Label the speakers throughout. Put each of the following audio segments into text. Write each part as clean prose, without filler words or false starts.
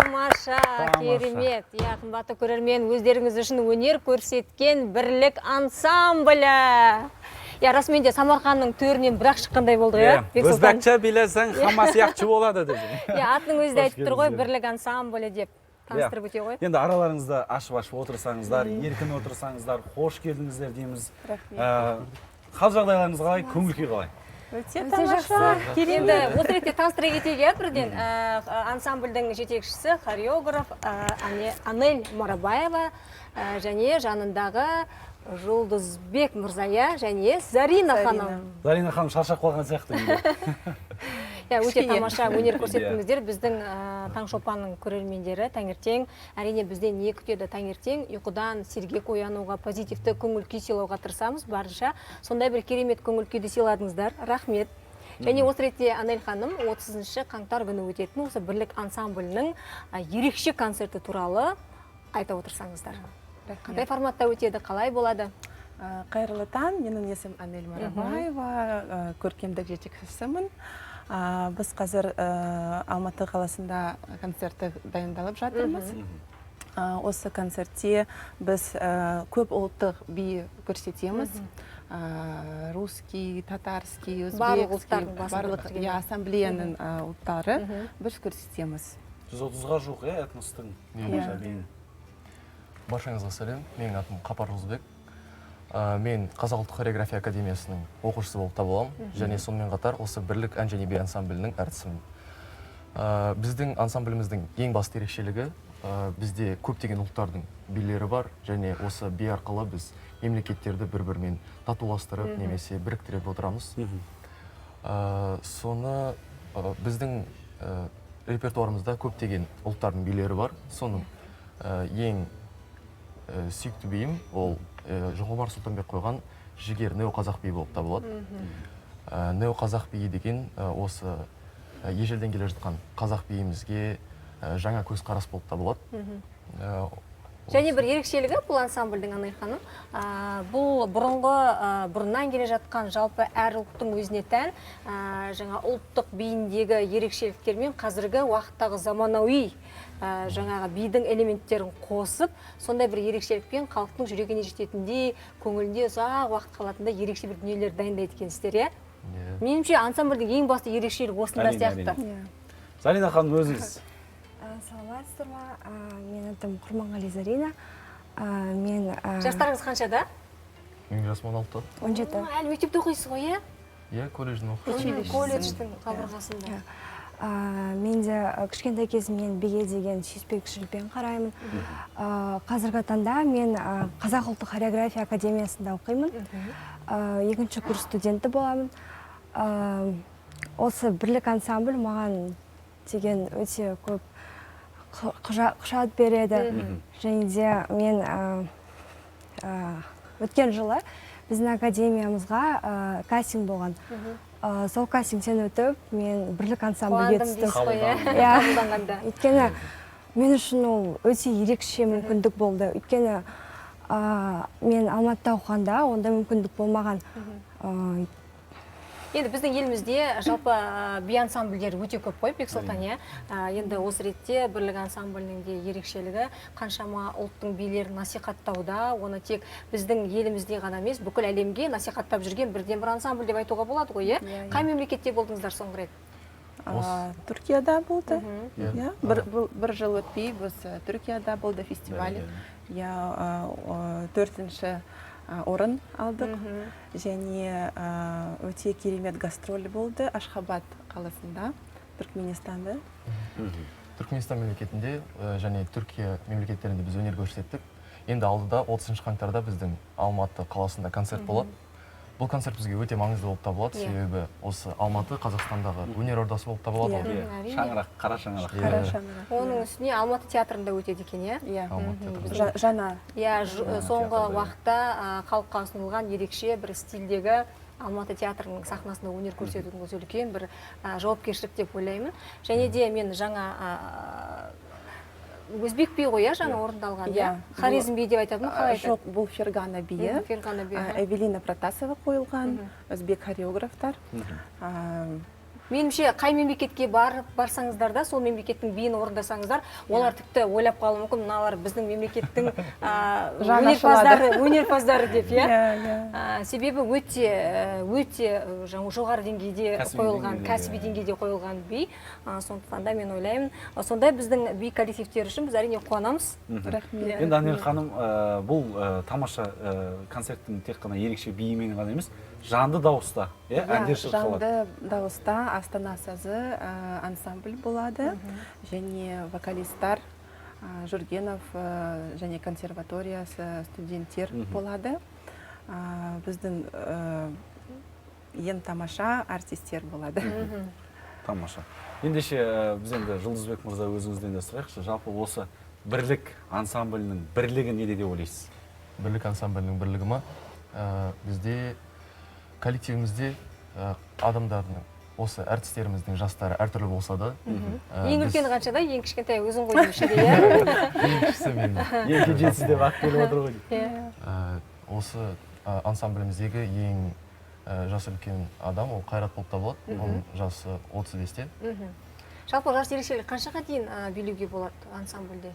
Speaker 1: Тамаша, керемет. Иә, қымбатты көрермен, өздеріңіз үшін өнер көрсеткен Бірлік ансамблі. Иә, расымен де Самарқанның төрінен бірақ шыққандай болдық, иә, Бексұлтан?
Speaker 2: Өзбекше билесең, хаммасы яқшы болады деп.
Speaker 1: Иә, атының өзі де
Speaker 2: Қош
Speaker 1: айтып тұр ғой,
Speaker 2: келдіңіздер.
Speaker 1: Бірлік ансамблі деп. Таныстырып өте ғой.
Speaker 2: Енді араларыңызды ашып-ашып отырсаңыздар, еркін отырсаңыздар, қош келдіңіздер дейміз.
Speaker 3: Рахмет.
Speaker 2: Хал жағдайларыңыз қалай, көңіл күй қалай?
Speaker 3: Өте
Speaker 1: Өте
Speaker 3: тамаша.
Speaker 1: жақсы.
Speaker 3: Керемет.
Speaker 1: Енді осы ретте таныстыра кетейік, иә, бірден. Ансамбльдің жетекшісі, хореограф Анель Марабаева және жанындағы Жұлдызбек мырза, иә, және Зарина ханым.
Speaker 2: Зарина ханым шаршап қалған сияқты үйде.
Speaker 1: Иә, өте
Speaker 3: Кішкене.
Speaker 1: тамаша өнер көрсеттіңіздер. Біздің Таңшолпанның көрермендері таңертең, әрине, бізден не күтеді? Таңертең ұйқыдан сергек оянуға, позитивті көңіл күй сыйлауға тырысамыз барынша. Сондай бір керемет көңіл күйді сыйладыңыздар. Рахмет. Және осы ретте, Анель ханым, 30 қаңтар күні өтетін осы Бірлік ансамблінің ерекше концерті туралы айта отырсаңыздар. Қандай форматта өтеді, қалай болады?
Speaker 3: Қайырлы таң, менің есімім Анель Марабаева, көркемдік жетекшісімін. Біз қазір Алматы қаласында концертті дайындалып жатырмыз. Осы концертте біз көп ұлттық би көрсетеміз. Русский, татарский,
Speaker 1: Барлық
Speaker 3: өзбекский,
Speaker 1: ұлттардың басын
Speaker 3: барлық
Speaker 1: біріктірген.
Speaker 3: Иә, ассамблеяның ұлттары біз көрсетеміз.
Speaker 2: 130-ға жуық, иә, этностың тамаша биін.
Speaker 4: Баршаңызға сәлем. Менің атым Қапар Жұлдызбек. Мен Қазақ ұлттық хореография академиясының оқушысы болып табыламын және сонымен қатар осы Бірлік ән және би ансамблінің әртісімін. Біздің ансамбліміздің ең басты ерекшелігі, бізде көптеген ұлттардың билері бар және осы би арқылы біз мемлекеттерді бір бірімен татуластырып немесе біріктіріп отырамыз. Соны біздің репертуарымызда көптеген ұлттардың билері бар. Соның ең сүйікті биім ол Ғұмар Сұлтанбек қойған «Жігер» неоқазақ биі болып табылады. Неоқазақ биі деген осы ежелден келе жатқан қазақ биімізге жаңа көзқарас болып табылады.
Speaker 1: Және бір ерекшелігі бұл ансамбльдің, Анель ханым, бұл бұрынғы, бұрыннан келе жатқан жалпы әр ұлттың өзіне тән жаңа ұлттық биіндегі ерекшеліктермен қазіргі уақыттағы заманауи жаңағы бидің элементтерін қосып, сондай бір ерекшелікпен халықтың жүрегіне жететіндей, көңілінде ұзақ уақыт қалатындай ерекше бір дүниелер дайындайды екенсіздер, иә?
Speaker 4: Иә.
Speaker 1: Меніңше, ансамбльдің ең басты ерекшелігі осында
Speaker 2: Әрине,
Speaker 1: сияқты.
Speaker 2: әрине.
Speaker 3: Иә.
Speaker 2: Зарина ханым, өзіңіз.
Speaker 5: Саламатсыздар ма? Менің атым Құрманғали Зарина. Мен
Speaker 1: Жастарыңыз қаншада?
Speaker 4: Менің жасым 16.
Speaker 5: 17.
Speaker 1: Әлі мектепте оқисыз ғой, иә?
Speaker 4: Иә, колледждің оқушысымын.
Speaker 1: Колледждің қабырғасында.
Speaker 5: Иә. Мен де кішкентай кезімнен биге деген сүйіспеншілікпен қараймын. Қазіргі таңда мен Қазақ ұлттық хореография академиясында оқимын. Екінші курс студенті боламын. Осы Бірлік ансамбль маған деген өте көп құшат береді. Және де мен өткен жылы біздің академиямызға кастинг болған. Сол кастингтен өтіп, мен Бірлік ансамбльге
Speaker 1: Қуандым
Speaker 5: түстім.
Speaker 1: дейсіз ғой, иә?
Speaker 5: Иә.
Speaker 1: Қабылданғанда.
Speaker 5: Өйткені мен үшін ол өте ерекше мүмкіндік болды. Өйткені мен Алматыда оқығанда ондай мүмкіндік болмаған.
Speaker 1: Енді біздің елімізде жалпы би ансамбльдері өте көп қой, Бексұлтан, иә? Енді осы ретте Бірлік ансамблінің де ерекшелігі қаншама ұлттың билерін насихаттауда, оны тек біздің елімізде ғана емес, бүкіл әлемге насихаттап жүрген бірден бір ансамбль деп айтуға болады ғой, иә?
Speaker 3: Иә.
Speaker 1: Қай мемлекетте болдыңыздар соңғы рет?
Speaker 3: Түркияда болды.
Speaker 4: Иә.
Speaker 3: Иә, бір жыл өтпей біз Түркияда болды фестиваль. Иә, төртінші орын алдық. Және өте керемет гастроль болды Ашхабад қаласында, Түркменстанда.
Speaker 4: Түркменстан мемлекетінде және Түркия мемлекеттерінде біз өнер көрсеттік. Енді алдыда 30 қаңтарда біздің Алматы қаласында концерт болады. Бұл концерт бізге өте маңызды болып табылады, себебі осы Алматы Қазақстандағы өнер ордасы болып табылады ғой.
Speaker 2: Иә,
Speaker 1: Әрине.
Speaker 2: шаңырақ, қара шаңырақ.
Speaker 4: Иә.
Speaker 3: Қара шаңырақ.
Speaker 1: Оның үстіне Алматы театрында өтеді екен, иә?
Speaker 3: Иә.
Speaker 4: Алматы театрында.
Speaker 3: Жаңа.
Speaker 1: Иә, соңғы
Speaker 2: театрда, иә.
Speaker 1: уақытта халыққа ұсынылған ерекше бір стильдегі Алматы театрының сахнасында өнер көрсетудің өзі үлкен бір жауапкершілік деп ойлаймын. Және де мен жаңа өзбек биі ғой, иә, жаңа орындалған, иә?
Speaker 3: Иә.
Speaker 1: Хорезм биі деп айтады ма, қалай айтады?
Speaker 3: Жоқ, бұл Фергана биі.
Speaker 1: Фергана биі, аха.
Speaker 3: Эвелина Протасова қойылған, өзбек хореографтар.
Speaker 1: Меніңше, қай мемлекетке барып барсаңыздар да, сол мемлекеттің биін орындасаңыздар, олар тіпті ойлап қалуы мүмкін, мыналар біздің мемлекеттің
Speaker 3: Жаны ашылады.
Speaker 1: өнерпаздары деп, иә.
Speaker 3: Иә, иә.
Speaker 1: Себебі өте жаңа жоғары деңгейде
Speaker 2: Кәсіби
Speaker 1: қойылған,
Speaker 2: деңгейде,
Speaker 1: кәсіби
Speaker 2: иә.
Speaker 1: деңгейде қойылған би. Сондықтан да мен ойлаймын, сондай біздің би коллективтері үшін біз, әрине, қуанамыз.
Speaker 3: Рахмет.
Speaker 2: Енді, Анель ханым, бұл тамаша концерттің тек қана ерекше биімен ғана емес, жанды дауыста, иә, әндер шырқалады.
Speaker 3: Жанды дауыста «Астана сазы» ансамбль болады және вокалисттар Жүргенов және консерваториясы студенттер болады. Біздің ең тамаша артистер болады.
Speaker 2: Тамаша. Ендеше, біз енді, Жұлдызбек мырза, өзіңізден де сұрайықшы. Жалпы, осы «Бірлік» ансамблінің бірлігі неде деп ойлайсыз?
Speaker 4: «Бірлік» ансамблінің бірлігі ма? Бізде коллективімізде адамдардың, осы әртістеріміздің жастары әртүрлі болса да,
Speaker 1: Ең үлкені қаншада, ең кішкентай өзің ғой деймін ішінде, иә?
Speaker 4: Ең кішісі мен.
Speaker 2: Ең кенжесі деп ат беріп отыр ғой.
Speaker 1: Иә.
Speaker 4: Осы ансамбліміздегі ең жасы үлкен адам ол Қайрат болып табылады. Оның жасы 35-те.
Speaker 1: Жалпы, жас ерекшелігі қаншаға дейін билеуге болады ансамбльде?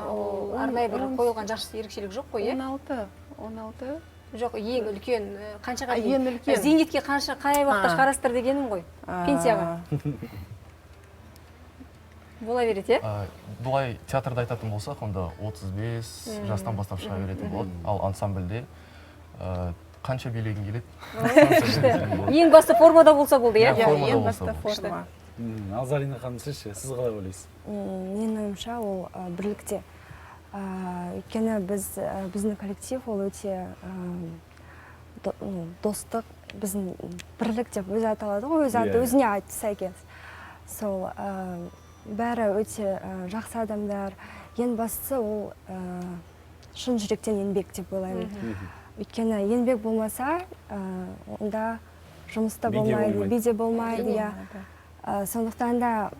Speaker 1: Ол арнайы бір қойылған жас ерекшелік жоқ қой, иә?
Speaker 3: 16, 16.
Speaker 1: Жоқ, ең үлкен қаншаға
Speaker 3: А,
Speaker 1: дейін?
Speaker 3: ең үлкен.
Speaker 1: Зейнетке қанша, қай уақытта
Speaker 3: А.
Speaker 1: шығарасыздар дегенім ғой. Пенсияға. Бола береді, иә?
Speaker 4: Былай театрда айтатын болсақ, онда 35 жастан бастап шыға беретін болады. Ал ансамбльде қанша билегің келеді, сонша билесең болады.
Speaker 1: Ең басты формада болса болды, иә?
Speaker 4: Иә,
Speaker 3: Иә,
Speaker 4: формада
Speaker 3: ең
Speaker 4: болса
Speaker 3: басты
Speaker 4: болды.
Speaker 3: форма.
Speaker 2: Ал Зарина ханым, сіз ше, сіз қалай ойлайсыз?
Speaker 5: Менің ойымша, ол бірлікте. Өйткені біздің коллектив ол өте ну, достық, біздің «Бірлік» деп өзі аталады ғой, өзі аты өзіне айтты сәйкес. Сол бәрі өте жақсы адамдар. Ең бастысы ол шын жүректен еңбек деп ойлаймын. Өйткені еңбек болмаса, онда жұмыс та
Speaker 2: Би де
Speaker 5: болмайды,
Speaker 2: болмайды.
Speaker 5: би де болмайды, иә. Сондықтан да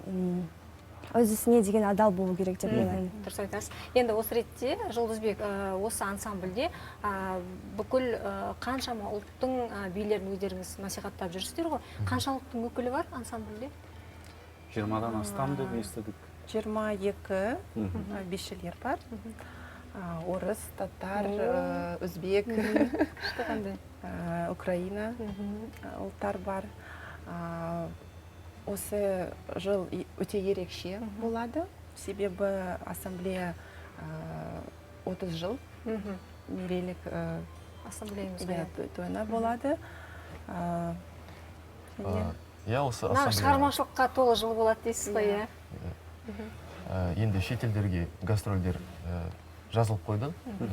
Speaker 5: өз ісіне деген адал болу керек деп ойлаймын.
Speaker 1: Дұрыс айтасыз. Енді осы ретте, Жұлдызбек, осы ансамбльде бүкіл қаншама ұлттың билерін өздеріңіз насихаттап жүрсіздер ғой. Қанша ұлттың өкілі бар ансамбльде?
Speaker 2: 20-дан астам деп естідік.
Speaker 3: 22 бишілер бар. Орыс, татар, өзбек,
Speaker 1: Күшті қандай.
Speaker 3: Украина ұлттар бар. Осы жыл өте ерекше болады, себебі ассамблея 30 жыл мерейлік
Speaker 1: ассамблеямыз
Speaker 3: иә,
Speaker 1: ғой.
Speaker 3: тойына болады. Және
Speaker 4: Иә, осы
Speaker 1: Нағыз
Speaker 4: ассамблея
Speaker 1: шығармашылыққа толы жыл болады дейсіз ғой, иә?
Speaker 4: Енді шетелдерге гастрольдер жазылып қойды.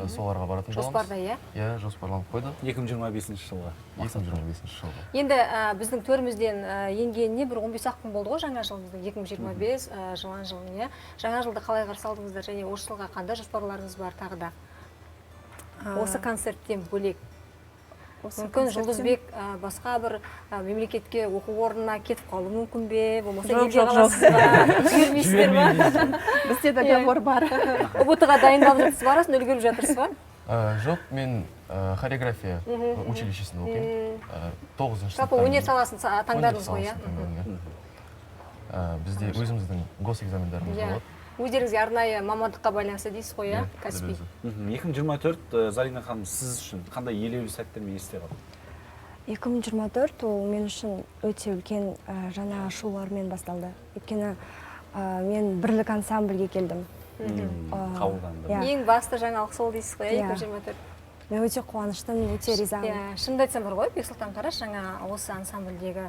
Speaker 4: Соларға баратын боламыз.
Speaker 1: Жоспарда, иә?
Speaker 4: Иә, жоспарланып қойды.
Speaker 2: 2025 жылға.
Speaker 4: 2025 жылға.
Speaker 1: Енді біздің төрімізден енгеніне бір 15 ақ күн болды ғой жаңа жылымыздың, 2025 жаңа жылының, иә. Жаңа жылды қалай қарсы алдыңыздар және осы жылға қандай жоспарларыңыз бар тағы да? Осы концерттен бөлек.
Speaker 3: Осы
Speaker 1: Мүмкін,
Speaker 3: концерттен-
Speaker 1: Жұлдызбек басқа бір мемлекетке оқу орнына кетіп қалуы мүмкін бе, болмаса
Speaker 3: Жоқ,
Speaker 1: елде
Speaker 3: жоқ, жоқ.
Speaker 1: қаласыз ба, жібермейсіздер ма?
Speaker 3: Бізде договор бар.
Speaker 1: ҰБТ ға дайындалып жатырсыз ба, арасында үлгеріп жатырсыз ба?
Speaker 4: Жоқ, мен хореография училищесінде оқимын. Тоғызыншы
Speaker 1: Жалпы,
Speaker 4: сыныптан
Speaker 1: өнер
Speaker 4: кейін.
Speaker 1: саласын таңдадыңыз
Speaker 4: Өнер
Speaker 1: ғой, иә?
Speaker 4: саласын таңдадым, иә. Бізде өзіміздің госэкзамендарымыз болады.
Speaker 1: Өздеріңізге арнайы мамандыққа байланысты дейсіз ғой, иә, кәсіби.
Speaker 4: Өзі.
Speaker 2: 2024, Зарина ханым, сіз үшін қандай елеулі сәттермен есте қалды?
Speaker 5: 2024 ол мен үшін өте үлкен жаңа ашулармен басталды. Өйткені мен «Бірлік» ансамбльге келдім.
Speaker 2: Қабылданды.
Speaker 5: Иә.
Speaker 1: Ең басты жаңалық сол дейсіз ғой, иә?
Speaker 5: Иә.
Speaker 1: 2024.
Speaker 5: Мен өте қуаныштымын, өте ризамын.
Speaker 1: Иә, шынымды айтсам бар ғой, Бексұлтан, қарашы, жаңа осы ансамбльдегі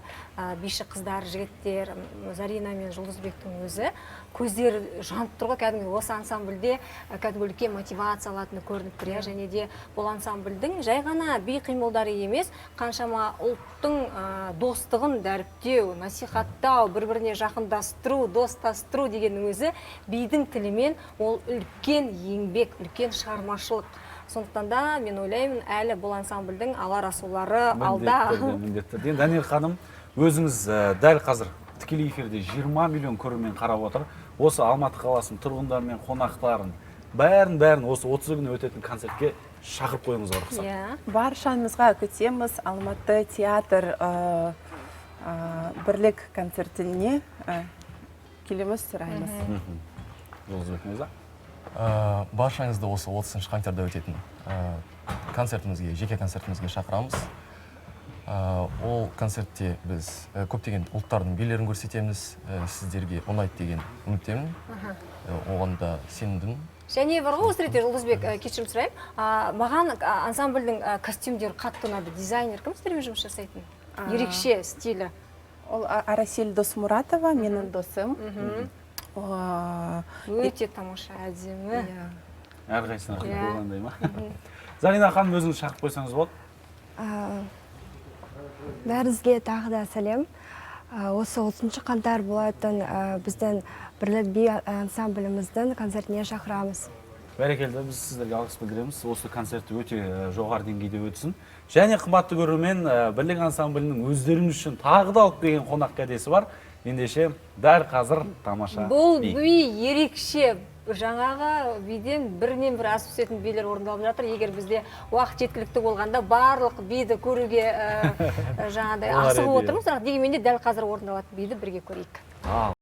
Speaker 1: биші қыздар, жігіттер, Зарина мен Жұлдызбектің өзі көздері жанып тұр ғой кәдімгі. Осы ансамбльде кәдімгі үлкен мотивация алатыны көрініп тұр, иә. Және де бұл ансамбльдің жай ғана би қимылдары емес, қаншама ұлттың достығын дәріптеу, насихаттау, бір біріне жақындастыру, достастыру дегеннің өзі бидің тілімен ол үлкен еңбек, үлкен шығармашылық. Сондықтан да мен ойлаймын, әлі бұл ансамбльдің алар асулары алда.
Speaker 2: Міндетті түрде, міндетті түрде. Енді, Даниэль ханым, өзіңіз, дәл қазір тікелей эфирде 20 миллион көрермен қарап отыр. Осы Алматы қаласының тұрғындары мен қонақтарын бәрін осы 30 күні өтетін концертке шақырып қоюыңызға рұқсат.
Speaker 1: Иә.
Speaker 3: Баршаңызға күтеміз. Алматы театр Бірлік концертіне келеміз, сұраймыз.
Speaker 2: Жұлдызбек мырза.
Speaker 4: Баршаңызды осы 30 қаңтарда өтетін концертімізге, жеке концертімізге шақырамыз. Ол концертте біз көптеген ұлттардың билерін көрсетеміз. Сіздерге ұнайды деген үміттемін. Оған да сенімдімін.
Speaker 1: Және бар ғой, осы ретте, Жұлдызбек, кешірім сұраймын, маған ансамбльдің костюмдері қатты ұнады. Дизайнер кім, сіздермен жұмыс жасайтын? Ерекше стилі.
Speaker 3: Ол Арасель Досмуратова, менің досым.
Speaker 1: Өте тамаша, әдемі.
Speaker 3: Иә.
Speaker 2: Әрқайсысына қиып
Speaker 1: Иә.
Speaker 2: қойғандай ма? Зарина ханым, өзіңіз шақырып қойсаңыз болады.
Speaker 5: Бәріңізге тағы да сәлем. Осы 30 қаңтар болатын біздің Бірлік би ансамбліміздің концертіне шақырамыз.
Speaker 2: Бәрекелді, біз сіздерге алғыс білдіреміз. Осы концерт өте жоғары деңгейде өтсін. Және қымбатты көрермен, Бірлік ансамблінің өздеріңіз үшін тағы да алып келген қонақ кәдесі бар. Ендеше дәл қазір тамаша
Speaker 1: Бұл
Speaker 2: би.
Speaker 1: би ерекше, жаңағы биден бірінен бірі асып түсетін билер орындалып жатыр. Егер бізде уақыт жеткілікті болғанда, барлық биді көруге жаңағыдай
Speaker 2: Болар
Speaker 1: асығып
Speaker 2: еді, иә.
Speaker 1: отырмыз, бірақ дегенмен де дәл қазір орындалатын биді бірге көрейік.
Speaker 2: Ал.